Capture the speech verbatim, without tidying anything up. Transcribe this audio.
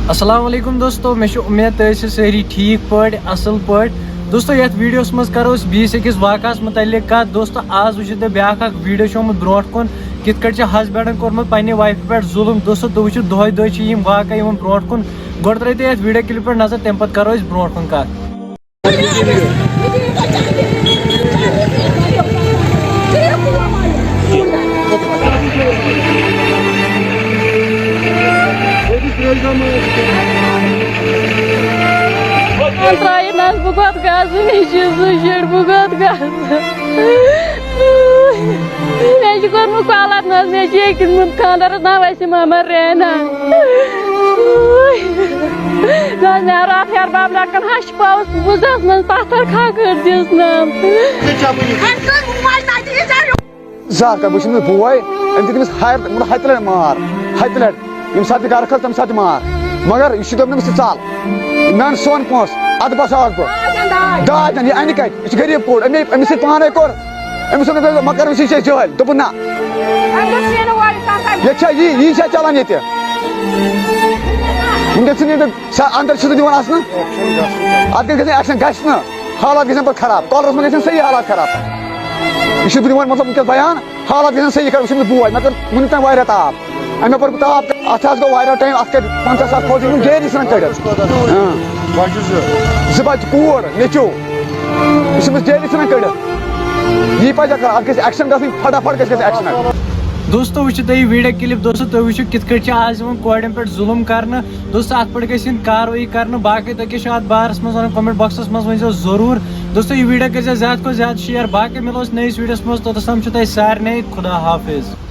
السلام علیکم دوستو، مےٚ چھِ اُمید تُہۍ ٲسِو سٲری ٹھیٖک پٲٹھۍ، اَصٕل پٲٹھۍ۔ دوستو، یَتھ ویٖڈیوَس منٛز کَرو أسۍ بیٚیِس أکِس واقعَس مُتعلِق کَتھ۔ دوستو، آز وٕچھِو تُہۍ بیٛاکھ اَکھ ویٖڈیو چھُ آمُت برونٛٹھ کُن، کِتھ کٲٹھۍ چھِ ہَسبَنٛڈَن کوٚرمُت پنٛنہِ وایفہِ پٮ۪ٹھ ظُلُم۔ دوستو، تُہۍ وٕچھِو دۄہَے دۄہَے چھِ یِم واقعہٕ یِوان برونٛٹھ کُن۔ گۄڈٕ ترٛٲیِو تُہۍ یَتھ ویٖڈیو کِلِپ پٮ۪ٹھ نظر، تَمہِ پَتہٕ کَرو أسۍ برونٛٹھ کُن کَتھ۔ ترٛٲیِتھ نہ حظ، بہٕ کوٚت گژھٕ؟ مےٚ چھِ زٕ شُرۍ، بہٕ کوٚت گژھٕ؟ مےٚ چھِ کوٚرمُت کۄلَر نہ حظ، مےٚ چھِ أکِس منٛز خانٛدارَس ناو وسیٖم احمد رینا۔ نہ حظ، مےٚ راتھ ہیٚربب لَٹکَن ہَش پاوُس بُزَس منٛز پَتھر کھکھٕر دِژنَم۔ زہر کَر، بہٕ چھُس نہٕ بوے، أمۍ دیُت تٔمِس ہَر، مطلب، ہَتہِ لَٹہِ مار، ہَتہِ لَٹہِ۔ ییٚمہِ ساتہٕ تہِ گَرٕ کھٔژ، تَمہِ ساتہٕ تہِ مار۔ مگر یہِ چھُ دوٚپمُت، "ژٕ ژَل، میٛانہِ سون پونٛسہٕ، اَدٕ بَسہٕ ہاکھ بہٕ۔" داج اَن، یہِ اَنہِ کَتہِ؟ یہِ چھِ غریٖب کوٗر، أمۍ، أمِس سۭتۍ پانَے کوٚر۔ أمِس ووٚن، "مےٚ دوٚپ، مہ کَر أمِس سۭتۍ، یہِ چھِ جٲہِل۔" دوٚپُن، "نہ۔" ییٚتہِ چھا یی، یی چھا چَلان ییٚتہِ؟ وٕنکٮ۪س چھِنہٕ ییٚتہِ سا اَندَر چھِنہٕ دِوان اَژنہٕ۔ اَتھ گژھِ گژھٕنۍ ایکشن، گژھِ نہٕ۔ حالات گژھن پَتہٕ خراب، کۄلرَس منٛز گژھن صحیح حالات خراب۔ یہِ چھُس بہٕ دِوان، مطلب، وٕنکٮ۪س بیان، حالات گژھن صحیح خراب۔ یہِ چھُ مےٚ بوے، مےٚ کٔر وٕنیُک تام واریاہ تاپھ۔ اَمہِ اَپٲرۍ بہٕ تاپھ کَرٕ، اَتھ حظ گوٚو واریاہ ٹایم، اَتھ کَرِ پنٛژاہ ساس فوجی یِم جیلی ژھٕنان کٔڑِتھ۔ اۭں۔ بَچہِ زٕ۔ زٕ بَچہِ، کوٗر، نیٚچوٗ۔ یہِ چھِ أمِس جیلی ژھٕنان کٔڑِتھ۔ یی پَزِ کَرُن، اَتھ گژھِ ایکشن گژھٕنۍ، فٹافٹ گژھِ گژھِ ایکشن۔ دوستو، وٕچھِو تُہۍ یہِ ویٖڈیو کِلِپ۔ دوستو، تُہۍ وٕچھِو کِتھ کٲٹھۍ چھِ آز یِوان کورٮ۪ن پٮ۪ٹھ ظُلُم کَرنہٕ۔ دوستو، اَتھ پٮ۪ٹھ گژھِ یِنۍ کاروٲیی کَرنہٕ۔ باقٕے تۄہہِ کیٛاہ چھُ اَتھ بارَس منٛز وَنُن، کمنٹ باکسَس منٛز ؤنۍزیو ضروٗر۔ دوستو، یہِ ویٖڈیو کٔرۍزیو زیادٕ کھۄتہٕ زیادٕ شِیَر۔ باقٕے مِلو أسۍ نٔیِس ویٖڈیوَس منٛز، توٚتَس تام چھُ تۄہہِ سارنٕے خدا حافظ۔